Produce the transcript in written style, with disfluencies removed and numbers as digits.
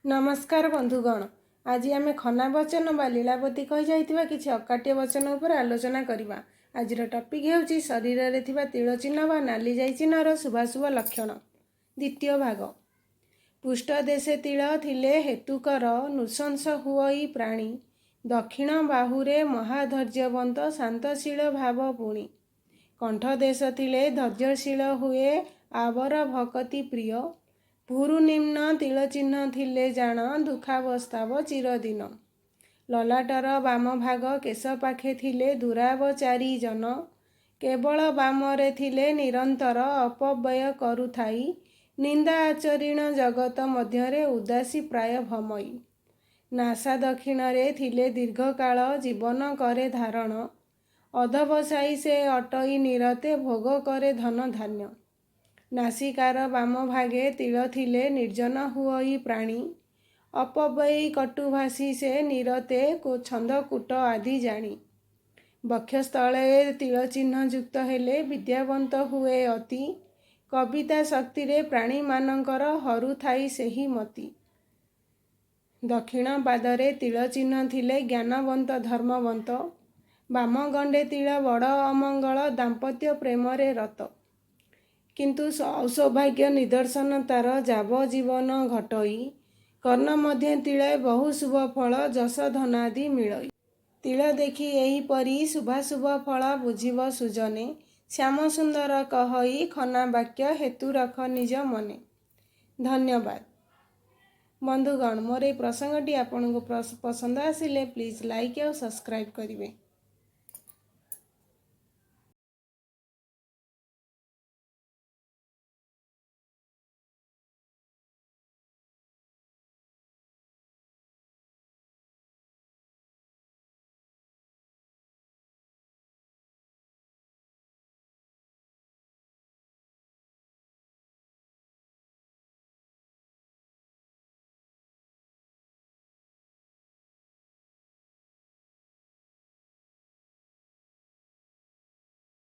ନମସ୍କାର ବନ୍ଧୁଗଣ, ଆଜି ଆମେ ଖନା ବଚନ ବା ଲୀଳାବତୀ କହିଯାଇଥିବା କିଛି ଅକାଟ୍ୟ ବଚନ ଉପରେ ଆଲୋଚନା କରିବା। ଆଜିର ଟପିକ୍ ହେଉଛି ଶରୀରରେ ଥିବା ତିଳ ଚିହ୍ନ ବା ନାଲି ଯାଇ ଚିହ୍ନର ଶୁଭାଶୁଭ ଲକ୍ଷଣ, ଦ୍ୱିତୀୟ ଭାଗ। ପୃଷ୍ଠ ଦେଶେ ତିଳ ଥିଲେ ହେତୁକର ନୃଶଂସ ହୁଅଇ ପ୍ରାଣୀ। ଦକ୍ଷିଣ ବାହୁରେ ମହାଧୈର୍ଯ୍ୟବନ୍ତ ଶାନ୍ତଶୀଳ ଭାବ ପୁଣି। କଣ୍ଠ ଦେଶ ଥିଲେ ଧୈର୍ଯ୍ୟଶୀଳ ହୁଏ ଆବର ଭକତି ପ୍ରିୟ। ଭୁରୁ ନିମ୍ନ ତିଳ ଚିହ୍ନ ଥିଲେ ଜାଣ ଦୁଃଖାବସ୍ଥାବ ଚିରଦିନ। ଲଲାଟର ବାମ ଭାଗ କେଶ ପାଖେ ଥିଲେ ଦୁରାବଚାରୀ ଜନ। କେବଳ ବାମରେ ଥିଲେ ନିରନ୍ତର ଅପବ୍ୟୟ କରୁଥାଇ। ନିନ୍ଦା ଆଚରିଣ ଜଗତ ମଧ୍ୟରେ ଉଦାସୀ ପ୍ରାୟ ଭ୍ରମଇ। ନାସା ଦକ୍ଷିଣରେ ଥିଲେ ଦୀର୍ଘକାଳ ଜୀବନ କରେ ଧାରଣ। ଅଧବସାଇ ସେ ଅଟଇ ନିରତେ ଭୋଗ କରେ ଧନ ଧାନ୍ୟ। ନାସିକାର ବାମ ଭାଗେ ତିଳ ଥିଲେ ନିର୍ଜନ ହୁଅଇ ପ୍ରାଣୀ। ଅପବ୍ୟୟୀ କଟୁଭାଷୀ ସେ ନିରତେ ଛନ୍ଦକୂଟ ଆଦି ଜାଣି। ବକ୍ଷସ୍ଥଳେ ତିଳ ଚିହ୍ନ ଯୁକ୍ତ ହେଲେ ବିଦ୍ୟାବନ୍ତ ହୁଏ ଅତି। କବିତା ଶକ୍ତିରେ ପ୍ରାଣୀମାନଙ୍କର ହରୁଥାଇ ସେହି ମତି। ଦକ୍ଷିଣ ପାଦରେ ତିଳ ଚିହ୍ନ ଥିଲେ ଜ୍ଞାନବନ୍ତ ଧର୍ମବନ୍ତ। ବାମ ଗଣ୍ଡେ ତିଳ ବଡ଼ ଅମଙ୍ଗଳ ଦାମ୍ପତ୍ୟ ପ୍ରେମରେ ରତ। କିନ୍ତୁ ଅସୌଭାଗ୍ୟ ନିଦର୍ଶନ ତାର ଯାବଜୀବନ ଘଟଇ। କର୍ଣ୍ଣ ମଧ୍ୟେ ତିଳେ ବହୁ ଶୁଭ ଫଳ ଯଶ ଧନାଦି ମିଳଇ। ତିଳ ଦେଖି ଏହିପରି ଶୁଭାଶୁଭ ଫଳ ବୁଝିବ ସୁଜନେ। ଶ୍ୟାମ ସୁନ୍ଦର କହଇ ଖନା ବାକ୍ୟ ହେତୁ ରଖ ନିଜ ମନେ। ଧନ୍ୟବାଦ ବନ୍ଧୁଗଣ। ମୋର ଏଇ ପ୍ରସଙ୍ଗଟି ଆପଣଙ୍କୁ ପସନ୍ଦ ଆସିଲେ ପ୍ଲିଜ୍ ଲାଇକ୍ ଆଉ ସବସ୍କ୍ରାଇବ୍ କରିବେ।